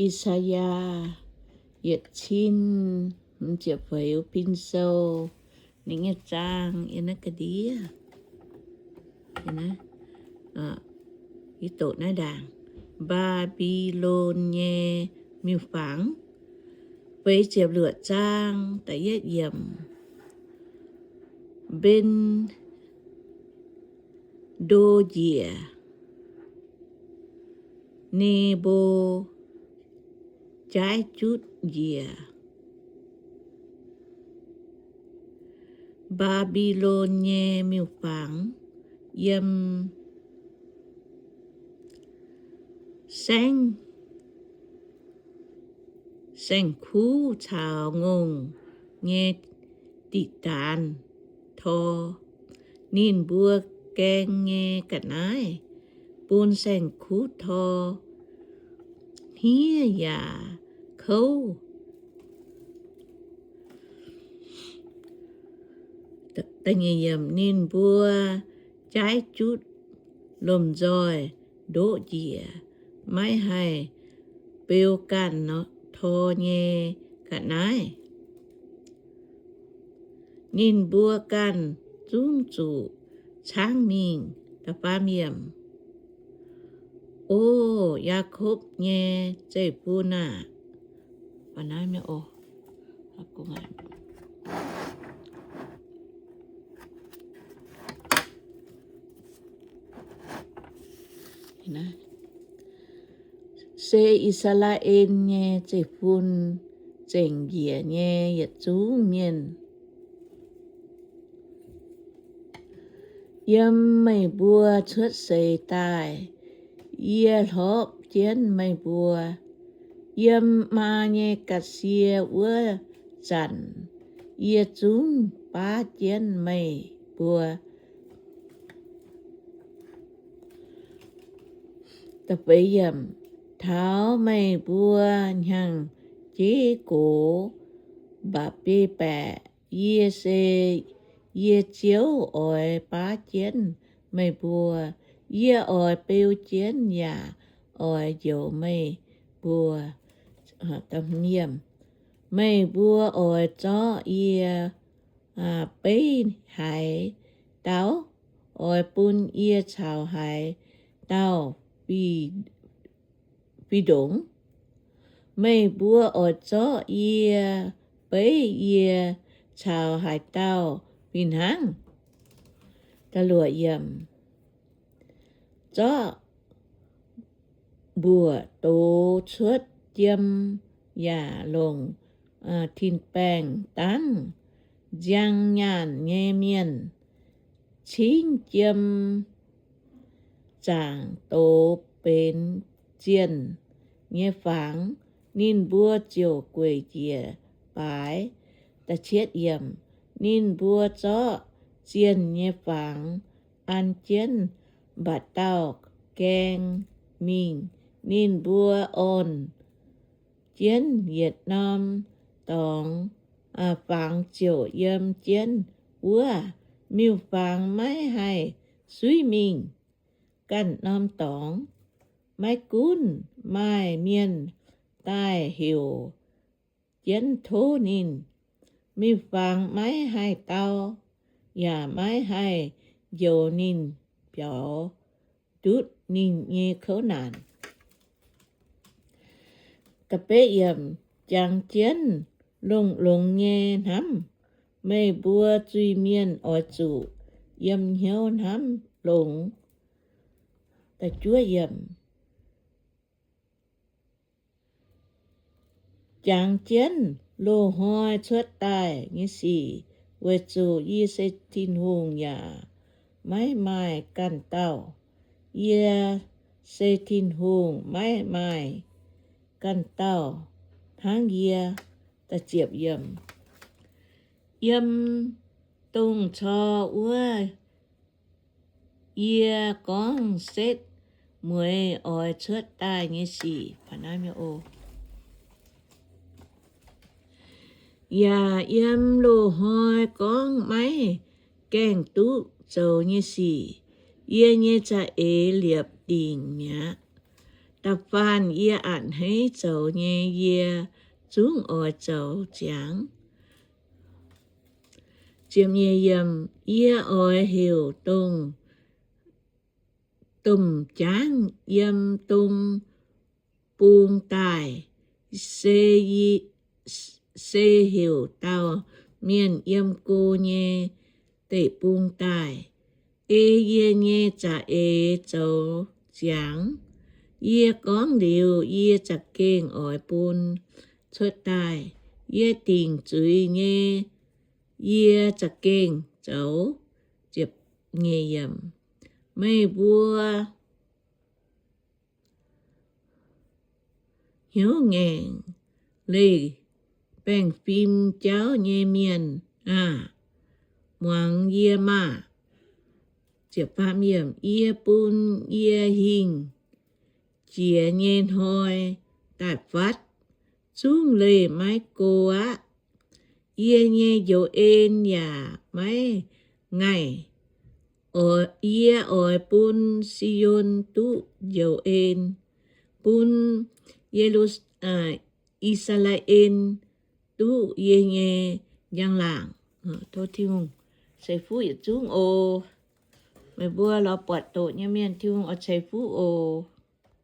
I^saa^yaa yietc cin hmz ziepc feix Binh Sou, ninh nyei zaang yiem naaiv ga'ndiev. Yie doqc naaiv ndaangc, Mbaa^mbi^lon nyei miuc-fangx. Feix ziepc luoqc zaang da'yietv yiemc. Mben ndo njiec, Ne^mbo jaaiv jutv njiec. Mbaa^mbi^lon nyei miuc-fangx yiem saengv, saeng-kuv caux ngongh nyei diqc daanz tor. Ninh mbuo gaeng nyei ga'naaiv bun saeng-kuv tor, hniev yaac kouv. Ninh mbuo jaaiv jutv lomh nzoih ndoqv njiec, maiv haih beu ganh tor nyei ga'naaiv. Ninh mbuo ganh zungv zuqc caangv mingh. Da'faam yiemc. O Yaakopv nyei zeiv-fun aah! Se I^saa^laa^en nyei zeiv-fun zengc njiec nyei yietc zungv mienh. Yiem meih mbuo cuotv seix daaih, yie hlorpv jienv meih mbuo. Yiem maa nyei ga'sie wuov zanc, yie zungv baav jienv meih mbuo. Taux meih mbuo hnyangx-jeiv gox mba'biei baeqc, yie se yie Ziouv oix baav jienv meih mbuo. Yie oix beu jienv yaac oix njoux meih mbuo. Meih mbuo oix zorqv yie beiv haaix dauh? Oix bun yie caux haaix dauh fih ndongx? Meih mbuo oix zorqv yie beiv yie caux haaix dauh fih hnangv? Zorqv mbuoqc doz cuotv jiem yaac longc tin-baengh dangv nziang nyaanh nyei mienh cingv jiem zaangc doz benx zienh nyei fangx, ninh mbuo ziouc gueic njiec baaix. Ninh mbuo zorqv zienh nyei fangx an jienv mba'dauh gaeng mingh. Ninh mbuo orn jienv yietc norm dorngx, fangx ziouc yiem jienv wuov. Miuc-fangx maiv haih suiv mingh ganh norm dorngx. Maiv gunv maaih mienh daaih heuc jienv tov ninh, miuc-fangx maiv haih dau, yaac maiv haih njoux ninh biaux ndutv ninh nyei kouv naanc. Jangx jienv longx-longx nyei hnamv. Meih mbuo zuiz-mienh oix zuqc yiem hnyouv hnamv longx. Jangx jienv loz-hnoi cuotv daaih nyei sic, weic zuqc yie se Tin-Hungh yaac maiv maaih ganh dauh. Yie se Tin-Hungh, maiv maaih ganh dauh hnangv yie. Yiem dongh cor wuov yie gorngv setv mueiz oix cuotv daaih nyei sic, yaac yiem loz-hnoi gorngv maiv gaengh duqv zoux nyei sic, yie nyei za'eix liepc dingc mi'aqv. Da'faanh yie a'hneiv zoux nyei, yie zungv oix zoux ziangx. Yie oix heuc dongh domh jaangv yiem dong bung daaih, se heuc dauh mienh yiem go nyei deic-bung daaih, ei yie nyei za'eix zoux ziangx. Yie gorngv liuz, yie za'gengh oix bun cuotv daaih. Yie dingc zuiz nyei, yie za'gengh zoux. Meih mbuo hnyouv ngaengc leih baengh fim jauv nyei mienh aah! Muangx yie maah! Yie bun yie hingh jiex nyei hnoi daaih fatv, zungv leih maiv go aqv. Yie nyei njoux en yaac maiv ngaih. Yie oix bun Si^on duqv njoux en, bun Ye^lu, aa, I^saa^laa^en duqv yie nyei njang-laangc. Tov Tin-Hungh ceix fuqv yietc zungv oc. Meih mbuo lorz buatc doqc nyei mienh, Tin-Hungh oix ceix fuqv oc.